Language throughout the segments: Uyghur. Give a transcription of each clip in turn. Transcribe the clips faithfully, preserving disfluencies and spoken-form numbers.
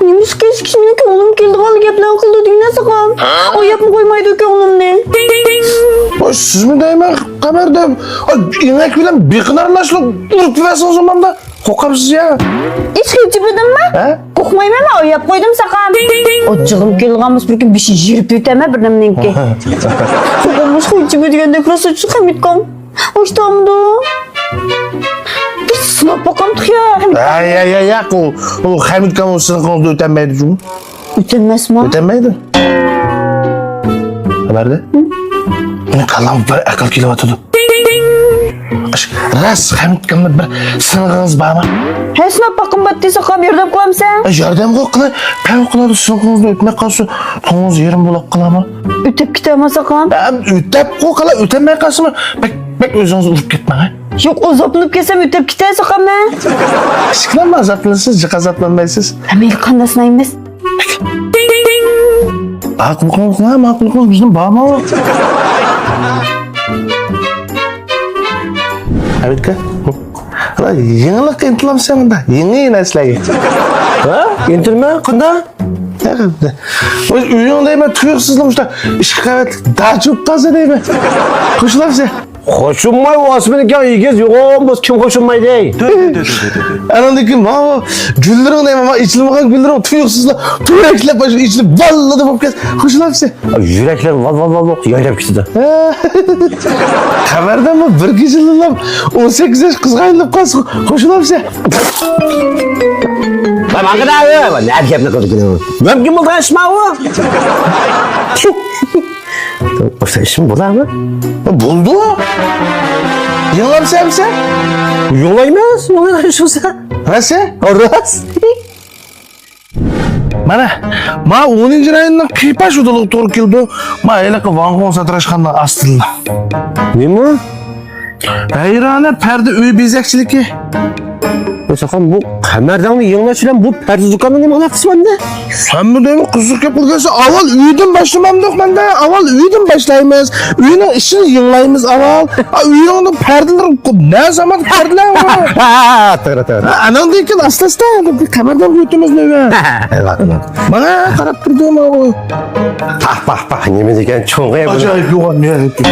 نېمىشقا ھېچ كىشى مېنىڭ كۆڭلۈم كېلىدىغان گەپلەرنى قىلىدۇ دېگىنە ساقام. ئاياپمۇ قويمايدۇ كۆڭلۈمنى. ۋاي، سىزمۇ دەيمەن، قەمەردىن. ئاي، ئېڭەك بىلەن بېقىنارلاشلا ئۇرۇپ بەرسىڭىز ماندا. قورقامسىز يا؟ ھېچ قىلچە بىلدىممۇ؟ ھە؟ قورقمايمەن، مەن ئاياپ قويدۇم ساقام. ئۇ جىغىم كېلىدىغان بولسا بىر كۈن بېشىنى يېرىپ ئۆتەمەن بىر نېمىنىڭكى. ساقام، مۇشۇ قىلچە بىلدىگەندەك راست ئېيتسا خەمىتكام. ئاشتامدۇ؟ بىر سىناپ باقامدۇق يا. ھە، يا، يا، ياق، ئۇ، ئۇ خەمىتكام ئۇ سىنىقىڭىزدا ئۆتەلمەيدۇ جۇمۇ. ئۆتەلمەسمۇ؟ ئۆتەلمەيدۇ. خەۋەردە؟ مېنىڭ كاللامغا بىر ئەقىل كېلىۋاتىدۇ. ئاش، راست خەمىتكامدا بىر سىنىقىڭىز بارمۇ؟ ھە، سىناپ باققۇم باتتى ساقام، ياردەم قىلامسەن؟ ئە، ياردەم قىل، قىلە. پەم قىلىدۇ، سىنىقىڭىزدا ئۆتمەي قالسا، توڭىڭىز يېرىم بولاپ قالامۇ؟ ئۆتۈپ كېتەمۇ ساقام؟ ئە، ئۆتەپ قوي، قالا، ئۆتەلمەي قالسىمۇ، بەك، بەك ئۆزىڭىزنى ئۇرۇپ كەتمەڭ، ھە؟ ياق، ئازابلىنىپ كەتسەم ئۆتەپ كېتەي ساقام مەن. كىچىككىنە ئازابلىنىسىز، جىق ئازابلانمايسىز. ھە، مەيلى، قانداق سىنايمىز؟ ماقۇل قىلىڭ، ماقۇل قىلىڭ، بىزنىڭ بارمۇ؟ ئەمىتكە، يېڭىلىققا ئىنتىلامسەن مۇندا، يېڭى نەرسىلەرگە. ھە؟ ئىنتىلمە، قانداق؟ ئۆيۈڭ دەيمەن، تۇيۇقسىزلا مۇشتا ئىككى قەۋەتلىك داچا بوپتۇ دەيمەن. قوشۇلامسەن؟ قوشۇلماي، ئۇ ئاسمىنى كەڭ ئېگىز يوغان بولسا كىم قوشۇلمايدۇ؟ ئاناندىن كېيىن ماۋۇ گۈللىرىڭ دەيمەن، ماۋۇ ئېچىلمىغان گۈللىرىڭ تۇيۇقسىزلا پۈۋرەكلەپ ئېچىلىپ، باللىدى بولۇپ كەتسە، قوشۇلامسەن؟ يۈرەكلەر ۋال، ۋال، ۋال بولۇپ يايراپ كېتىدۇ. قەمەردىنمۇ بىر كېچىلا ئون سەككىز ياش قىزغا ئايلىنىپ قالسا، قوشۇلامسەن؟ ۋاي، ماڭا قارا، ۋاي، نەدە گەپنى قىلدىكىن ئۇ؟ مۇمكىن بولىدىغان ئىشمۇ ئۇ؟ ئوخشاش ئىشمۇ بولامۇ؟ بولدى. يىغلامسەن سەن؟ يىغلايمىز، يىغلايمىز. ھە سەن؟ راست. مانا، ما ئونىنچى رايوننىڭ قىيپاش ئۇدۇلىغا توغرا كېلىدۇ. ما ھېلىقى ۋاڭخۇڭ ساتىراشخانىنىڭ ئاستىدا. نېمە؟ ھەيرانە پەردە ئۆي بېزەكچىلىكى. ئەي ساقام، بۇ قەمەرداننى يېڭىلاش بىلەن بۇ پەردە دۇكاننىڭ نېمە ئالاقىسى بار ئەمدى؟ سەنمۇ دەيمەن قىزىق گەپ قىلىپ كەلسە، ئاۋۋال ئۆيدىن باشلىمامدۇق مەندە، ئاۋۋال ئۆيدىن باشلايمىز، ئۆينىڭ ئىشىنى يېڭىلايمىز ئاۋۋال. ئا، ئۆينىڭ پەردىلىرى نە زامان پەردىلەر بۇ؟ ھە، توغرا، توغرا. ھە، ئاناڭدىن كېيىن ئاستا-ئاستا قەمەردانغا ئۆتىمىز نۆۋەت. ھە، ھە، ھە. ماڭا قاراپ تۇردى ماۋۇ. پاھ، پاھ، پاھ، نېمە دېگەن چوڭ ئەي بۇ. ئاجايىپ يوغان نىھايەتتە.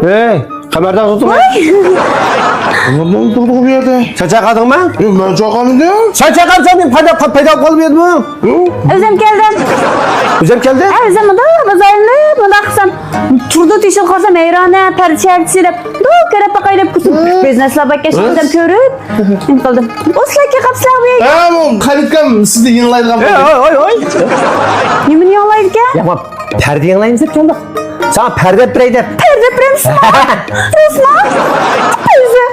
ھەي، قەمەردان تۇتۇڭ. ۋاي! نېمە بولدى بۇ يەردە؟ سەن چايقادىڭمۇ؟ يوق، مەن چايقامىدىم. سەن چايقامسەن، مەن پەيدا، پەيدا بولۇپ يۈردۈممۇ؟ يوق. ئۆزۈم كەلدىم. ئۆزۈم كەلدى؟ ھە، ئۆزۈم مۇنداق بازارنى مۇنداق قىلسام، تۇردى تېشىغا قارىسام، ھەيرانە، پەردە شەھەرچىسى دەپ، دوك كەرەپ باقاي دەپ كۈتۈم. ھە؟ بىزنېسلار بار ئىكەن، ھە؟ ئۆزۈم كۆرۈپ. نېمە قىلدىم؟ ئۇسلا كېلىپ قاپسىلەر بۇ يەرگە. ھە، بۇ خەلىتكام سىزنى يېڭىلايدىغان بولدى. ھوي، ھوي، ھوي. نېمىنى يېڭىلايدىكەن؟ ياق، پەردە يېڭىلايمىز دەپ كەلدۇق. ساڭا پەردە ئېلىپ بېرەي دەپ. پەردە ئېلىپ بېرەمسىز؟ رەسما؟ پەردە.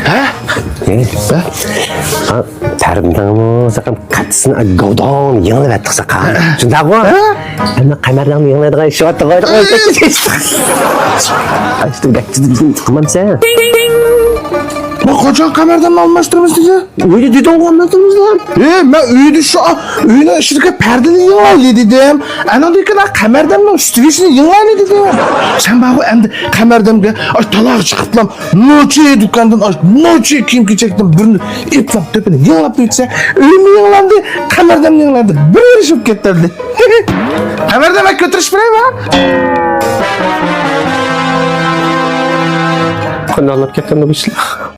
ھە؟ ھە؟ ھە؟ تەرىپىڭمۇ ساقام قەتىسىنى گاۋداڭ يېڭىلىۋەتتۇق ساقام. شۇنداقمۇ؟ ھە؟ ئەمما قەمەرنىڭ يېڭىلايدىغان ئىشى بار. ئاشتىن بەك جىددىي قىلمامسەن؟ ما قاچان قەمەرداننى ئالماشتۇرىمىز دېدى؟ ئۆيدە دېدىڭغۇ ئالماشتۇرىمىز دەپ. ئە، مەن ئۆيدە شۇ، ئۆينىڭ ئىچىدىكى پەردىنى يېڭىلايلى دېدىم. ئانىڭدىن كېيىن قەمەرداننىڭ ئۈستىگە ئىشىنى يېڭىلايلى دېدىم. سەن بارغۇ ئەمدى قەمەردانغا ئاش تالاغا چىقىپلا نوچى دۇكاندىن ئاش نوچى كىيىم-كېچەكتىن بىرنى ئېپلاپ، تۆپىنى يېڭىلاپ ئۆتسە، ئۆيمۇ يېڭىلاندى، قەمەردانمۇ يېڭىلاندى. بىر ئېرىشىپ كەتتى. قەمەردان، مەن كۆتۈرۈشۈپ بېرەيمۇ؟ قانداق ئاڭلاپ كەتكەندۇ بۇ ئىشلار؟